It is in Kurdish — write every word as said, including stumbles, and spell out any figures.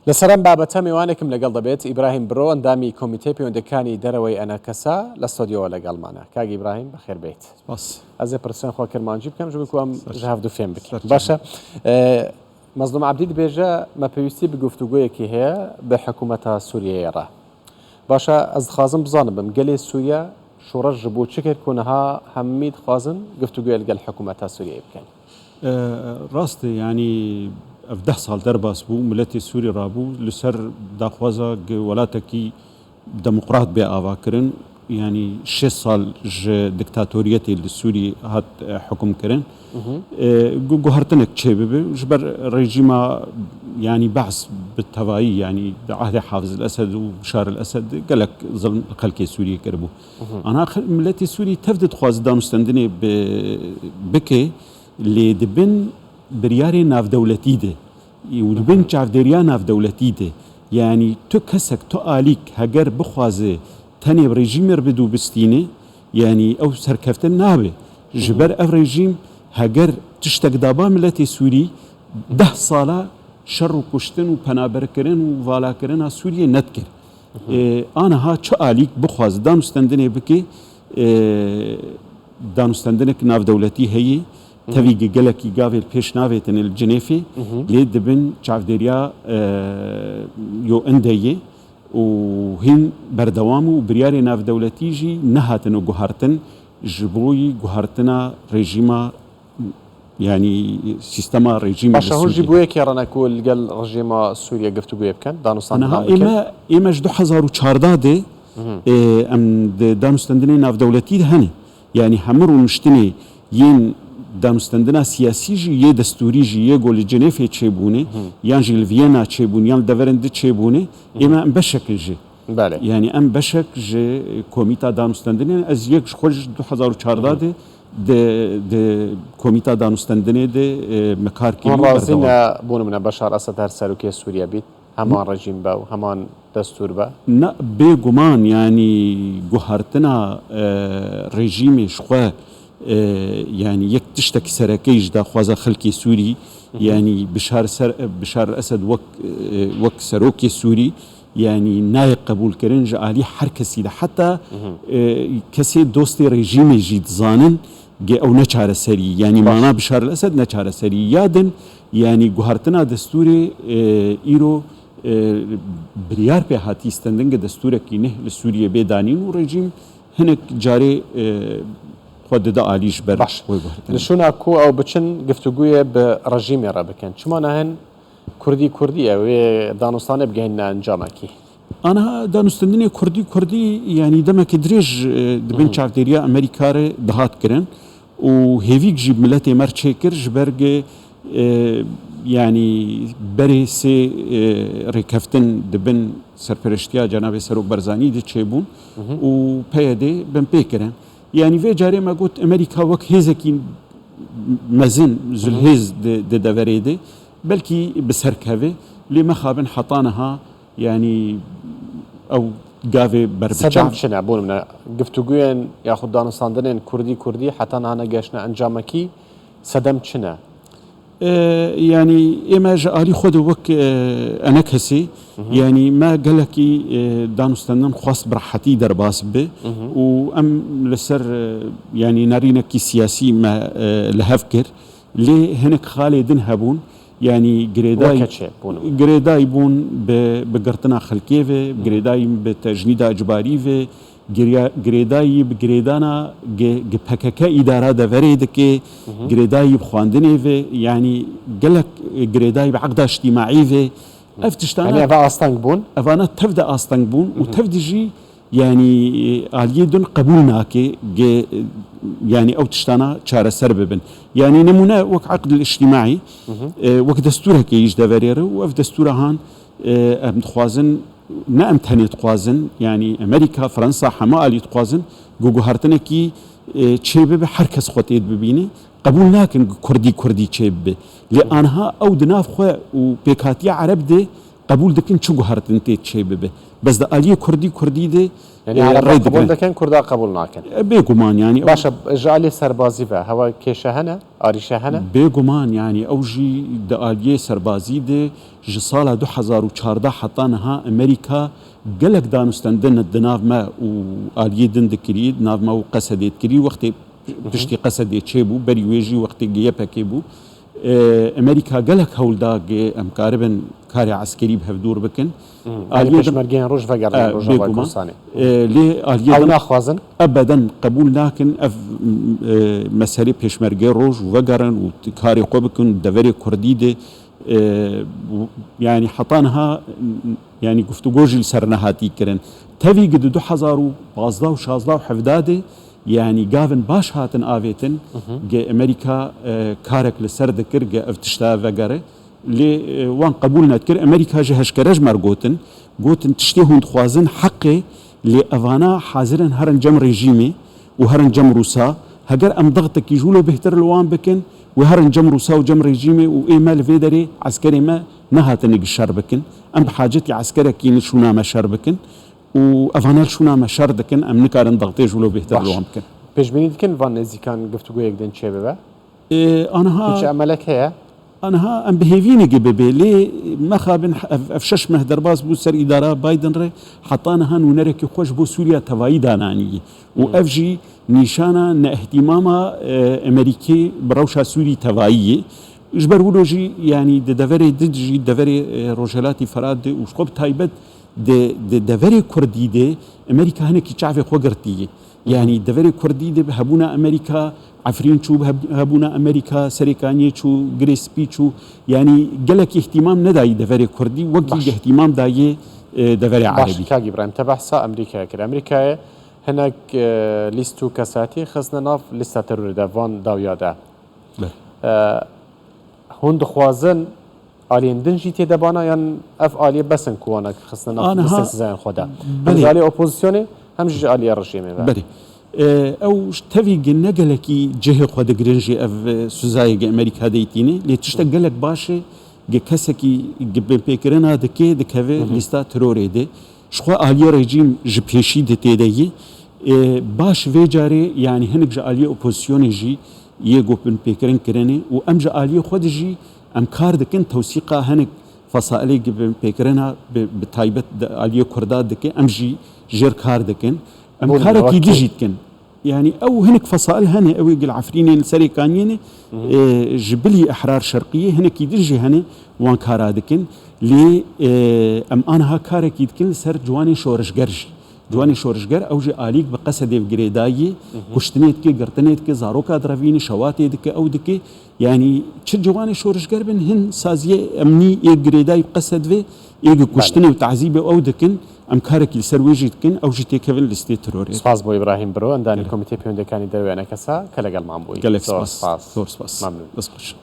لەسەر ئەم بابەتە میوانێکم لەگەڵ دەبێت، ئیبراهیم برۆ، ئەندامی کۆمیتەی پەیوەندەکانی دەرەوەی ئەنەکەسا لە ستۆدیۆوە لەگەڵمانە. کاک ئیبراهیم، بەخێر بێت. سپاس. ئەزێ پرسیان خۆ کرمانجی بکەم، ژبوو ئەم سەرچاو. ژ هەفتو فێم بکەم. سەرچاو. باشە، ئە، مەزلوم عەبدی دەبێژە، مە پێویستی بە گفتوگویەکی هەیە بە حکوومەتا سووریەیە ڕە. باشە، ئەز دخوازم بزانم بم، گەلێ سووریە شوڕەش ji بۆ چ کرد کو نها هەممی دخوازن گفتوگویە لەگەل حکوومەتا سووریەیە بکەن؟ ڕاستە، یعنی، ئەف دە ساڵ دەرباس بوو، ملەتی سووری ڕابوو لەسەر داخوازە گ وڵاتەکی دموکرات بێ ئاوا کرن، یعنی، شێ ساڵ ji diktatoriyetê li Sûrî hat, e, hukum kirin. E, gu-, guhertinek çêbibe, ji ber rejîma, yanî, Be's bi tevayî, yanî, di ehdê Hafiz el-Esed û Bişar el-Esed gelek zilm li xelkê Sûriyê kiribû. Ana xel-, miletê Sûrî tev de dixwaze danûstendinê bi-, bike, lê di bin biryarê navdewletî de û di bin çavdêriya navdewletî de, yanî tu kesek, tu alîk heger bixwaze tenê bi rejîmê re bidû bistîne, yanî ew serkeftin nabe. Ji ber ev rejîm heger tiştek daba miletê Sûrî, deh sala şer û kuştin û penaberkirin û valakirina Sûriyê nedikir. E, aniha çi alîk bixwaze danûstendinê bike, e, danûstendinek navdewletî heye, tevî gi gelekî gavê li pêş navêtine li Cinêfê, lê dibin çavdêriya, e, yo indeyê û hîn berdewam û biryarê navdewletî jî nehatine guhartin ji bo yî guhartina rejîma, yanî sîstema rejîmê li Sûriyê. باشە، هەر ژی بۆ یەکێ ڕەنەکو لەگەل ڕژێما سووریە گفتوگوێ بکەن، دانوستان Aniha بکەن. ême, ême ji du hezar û çardeh de, e, em di danûstendinê navdewletî de hene. Yanî hemû rûniştinê yên danûstendina siyasî jî, yê destûrî jî, yê ku li Cinêfê çêbûne, yan jî li Viyena çêbûn, yan li deverên di çêbûne, ême em beşek in jê. Belê. Yanî em beşek ji komîta danûstendinê ne. Ez yek ji xwe ji du hezar û çardeh de di, di komîta danûstendinê de, e, me kar kirî Hûn û razî berdewam. ne, بوونم ne بەشار ئەسەد هەر سەرۆکێ سووریە بیت، هەمان ڕژیم بە و هەمان دەستور بە؟ Na, bêguman, yanî guhartina, e, rejîmê ji xwe, e, yanî yek tiştekî sereke ji daxwaza xelkê Sûrî, yanî Bişar ser, Bişar Esed wek, e, wek serokê Sûrî, yanî nayê qebûlkirin ji alî her kesî de. Heta, e, kesê dostê rejîmê jî dizanin ge ew ne çareserî. Yanî mana Bişar el-Esed ne çareserî. Ya din, yanî guhartina destûrê, e, îro, e, biryar pê hatî stendinge destûrekî neh li Sûriyê bê danîn û rejîm hinek carê, e, xwe dide alî ji ber Baş. wê guhertinê. Li şûna ku ew biçin giftugûyê bi rejîmê re bikin. Çima ne hin Kurdî Kurdî ye, wê danûstanê bigihînine encamekî? Aniha danûstendinê Kurdî Kurdî, yanî demekî dirêj, e, di bin çavdêriya Amerîka re dihat kirin û hêvîk jî bi miletê me re çêkir, ji ber ge, e, yanî berê sê, e, rêkeftin di bin serpereştiya Cenabê Serok Barzanî de çêbûn û P Y D binpê kirin. Yanî vê carê me got Amerîka wek hêzekî mezin, zilhêz di, di deverê de belkî bi ser keve, lê mexabin heta niha, yanî ew gavê berbiçav. Sedem çi ne? بوونم ne. Giftugûyên yaxud danûstandinên Kurdî Kurdî heta niha negeştine encamekî, sedem çi ne? E, yanî ême ji alî xwe de wek, e, enekesê, yanî me gelekî, e, danûstendin xwest bi rehetî derbas bi û em li ser, e, yanî nerînekî siyasî me, e, li hev kir. Lê hinek xalê din hebûn, yanî girêdayî, Weke çi bûn? girêdayî bûn bi, bi girtina xelkê ve, girêdayî bi tecnîda icbarî ve, girya-, girêdayî bi girêdana ge-, ge P K K îdara deverê dike, girêdayî bi xwendinê ve, yanî gelek, e, girêdayî bi eqda îctîmaî ve. Ev tiştana, Yanî eva asteng bûn? Evana tev de asteng bûn û tev de jî, yanî, e, aliyê din qebûl nake ge, e, yanî ew tiştana çareser bibin. Yanî nemûne wek eqd îctîmaî, e, wek destûrekê yî ji deverê re û ev destûra han, e, em dixwazin, ne em tenê dixwazin, yanî Amerîka, Fransa, hema alî dixwazin, ku guhertinekî, e, çêbibe, her kes xwe tê dibîne. Qebûl nakin ku Kurdî Kurdî çêbibe. Lê aniha ew di nav xwe û pêkhatiya Ereb de Qebûl dikin çi guhertin tê çê bibe. Bes di aliyê Kurdî, Kurdî de, Yani e, Ereba rê qebûl digrin. Dikin, Kurda qebûl nakin. E, bêguman, yani, ew Baş e, ji aliyê serbazî ve hewa kêşe hene, arîşe hene? Bêguman, yani, ew jî di aliyê serbazî de ji sala du hezar û çardeh heta niha Amerîka gelek danûstendin di nav me û aliyê din dikirî, di nav me û Qesedê dikirî, wextê piştî Qesedê çêbû, berî wê jî wextê G Y P K bû. E, Amerîka gelek hewl da ge em karibin karê eskerî bi hevdûr bikin. Hı. Aliyê Yani din pêşmergeyên roj vegerin E, Rojava bêguman. Kurdistanê. E, lê aliyê Ew din naxwazin? Ebeden qebûl nakin ev, e, meselê pêşmergê roj û vegerin û t-, karê xwe bikin deverê Kurdî de, e, bu-, yani heta niha, yani guftûgo jî li ser nehatî kirin. Tevî gi di du hezar û pazdeh û şazdeh û hevdeh de, yani gavin baş hatin avêtin, Hı hı. ge Amerîka, e, karek li ser dikir, ge ev tişta vegere. Lê, e, wan qebûl nedikir. Amerîka jî heşkere ji me re gotin. Gotin, tiştê hûn dixwazin heq e, lê evana hazir in herin cem rejîmê û herin cem Rûsa. Heger em dextekî ji wilo bêhtir li wan bikin, wê herin cem Rûsa û cem rejîmê û ê me li vê derê eskerê me nehatine gi şer bikin. Em bi hacetî eskerekî ne şûna me şer bikin û evana li şûna me şer dikin, em nikarin dextê ji wilo bêhtir Baş. Li wan bikin. Pêşbînî dikin van nêzîkan guftûgoyek din çêbibe? E, aniha Hiç emelek heye? Aniha em bi hêvî nigê bibe, lê mexabin ev, ev şeş meh derbas bû ser îdara Biden re, heta niha nûnerekî xwe ji bo Sûriya tevayî dananî. Û Hmm. ev jî nîşana neihtimama, e, Amerîkê bi rewşa Sûrî tevayî ye. Ji ber wilo jî, yanî di deverê din jî, deverê, e, Rojhelatî Ferat de û ji xwe bi taybet di, di deverê Kurdî de Amerîka hinekî çavê xwe girtiye. Yanî deverê Kurdî de bi hebûna Amerîka, Efrîn çû, bi heb-, hebûna Amerîka, Serêkaniyê çû, Girê Spî çû. Yanî gelek îhtîmam nedayî deverê Kurdî, wekî Baş. Îhtîmam dayê, e, deverê Baş, Erebî. Kak Îbrahîm, te behsa Amerîkayê kir. Amerîkayê hinek, e, lîst û kesatî xistine nav lîsta terorê de van dawiya de. Belê. E, hûn dixwazin aliyên din jî tê de bana, yan ev aliyê bes in ku wana xistine nav Aniha, listên sizayan xwe de? Hem belê. Ji aliyê opozisyonê, hem jî ji aliyê rejîmê ve. Belê. E, ew ji tevî gi ne gelekî cihê xwe digirin jî ev, e, sizayê gi Amerîka de yîtîne, lê tiştek gelek baş e, gi kesekî gi binpêkirina dike, dikeve Hı hı. Lîsta terorê de. Ji xwe aliyê rejîm ji pêşî di tê de yê. E, baş vê carê, yanî hinek ji aliyê opozisyonê jî yê ku binpêkirin kirine û em ji aliyê xwe de jî em kar dikin, tewsîqa hinek fesailê gi binpêkirina bi, bi taybet di aliyê Kurda dike, em jî jêr kar dikin. Em Bûn karekî wekî. Dijî dikin. Yanî ew hinek fesail hene, ew ê gil Efrînê li Serêkaniyê ne, Hı hı. e, ji bilî Ehrar Şerqiyê hinekî din jî hene wan kara dikin. Lê, e, em aniha karekî dikin li ser ciwanê şorişger jî. Ciwanê şorişger ew jî alîk bi Qesedê ve girêdayî, Hı hı. kuştinê dike, girtinê dike, zaroka direvîne, şewatê dike, ew dike. Yanî çi ciwanê şorişger bin, hin saziyê emnî ê girêdayî bi Qesed ve, ê gi Belê. Kuştinê û tazîbê ew dikin, em karekî li ser wê jî dikin, ew jî têkevin listê terorê. Spas bo Îbrahîm Biro, endamê Gelek. Komîtê Peywendekanî Derve Enekesa, ke legel man bûyî. Gelek Zor spas. Spas. Zor spas. Memnûn. Dest xweş.